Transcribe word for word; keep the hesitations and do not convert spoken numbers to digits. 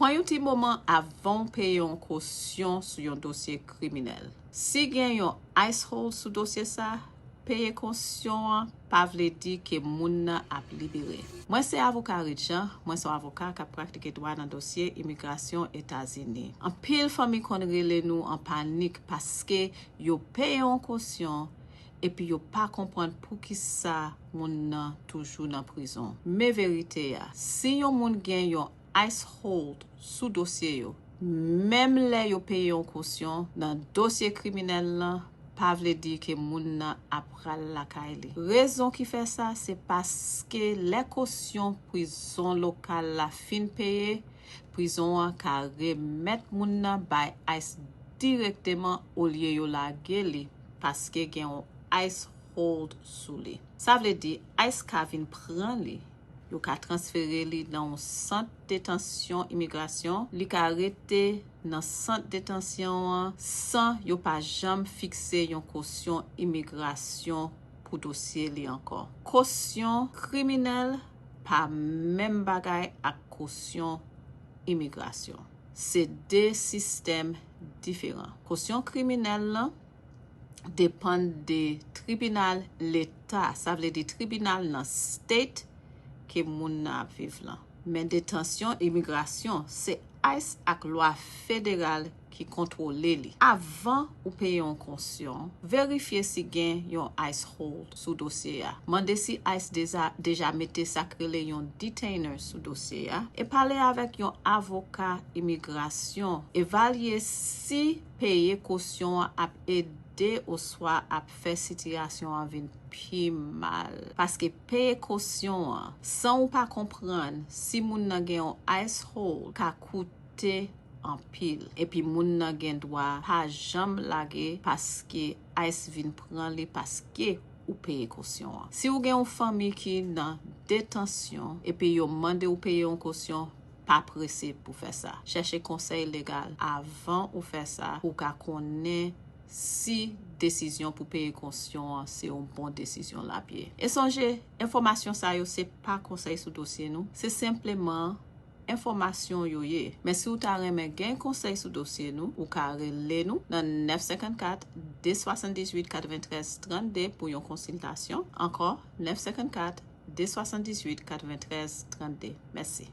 Pran yon ti moman avan w peye yon kosyon sou yon dosye kriminèl. Si gen yon ICE hold sou dosye sa, peye kosyon an pa vle di ke moun nan ap libere. Mwen se avoka Ridjan, mwen se yon avoka k ap pratike dwa nan dosye imigrasyon Etazini. Anpil fanmi konn rele nou an panik paske yo peye yon kosyon epi yo pa konprann poukisa moun nan toujou nan prizon. Men verite a, si yon moun gen yon ICE hold sou dosye yo, menm lè yo peye yon kosyon nan dosye kriminèl lan, pa vle di ke moun nan ap pral lakay li. Rezon ki fè sa, se paske lè kosyon prizon lokal la fin peye, prizon an ka remèt moun nan bay ICE dirèkteman olye yo lage li paske gen yon ICE hold sou li. Sa vle di ICE ka vin pran li, yo ka transfere li nan yon sant detansyon imigrasyon, li ka rete nan sant detansyon an san yo pa janm fikse yon kosyon imigrasyon pou dosye li ankò. Kosyon kriminèl pa menm bagay ak kosyon imigrasyon. Se de sistèm diferan. Kosyon kriminèl lan depann de tribinal leta, sa vle di tribinal nan state ke moun nan ap viv lan. Men detansyon imigrasyon se ICE ak lwa federal ki kontwole li. Avan ou peye yon kosyon, verifye si gen yon ICE hold sou dosye a. Mande si ICE deja, deja mete sa k rele yon detainer sou dosye a e pale avèk yon avoka imigrasyon. Evalye si peye kosyon an ap ede oswa ap fè sitiyasyon an vin pi mal. Paske peye kosyon an san ou pa konprann si moun nan gen yon ICE hold ka koute anpil. Epi moun nan gen dwa pa janm lage paske ICE vin pran li paske ou peye kosyon an. Si ou gen yon fanmi ki nan detansyon epi yo mande ou peye yon kosyon, pa prese pou fè sa. Chèche konsèy legal avan ou fè sa pou w ka konnen si desizyon pou peye kosyon an se yon bon desizyon l ap ye. E sonje, enfòmasyon sa yo se pa konsèy sou dosye nou, se senpleman enfòmasyon yo ye. Men si w ta renmen gen konsèy sou dosye nou, ou ka rele nou nan nèf senkannkat, de swasanndizwit, katreventrèz, trannde pou yon konsiltasyon. Ankò, nèf senkannkat, de swasanndizwit, katreventrèz, trannde. Mèsi.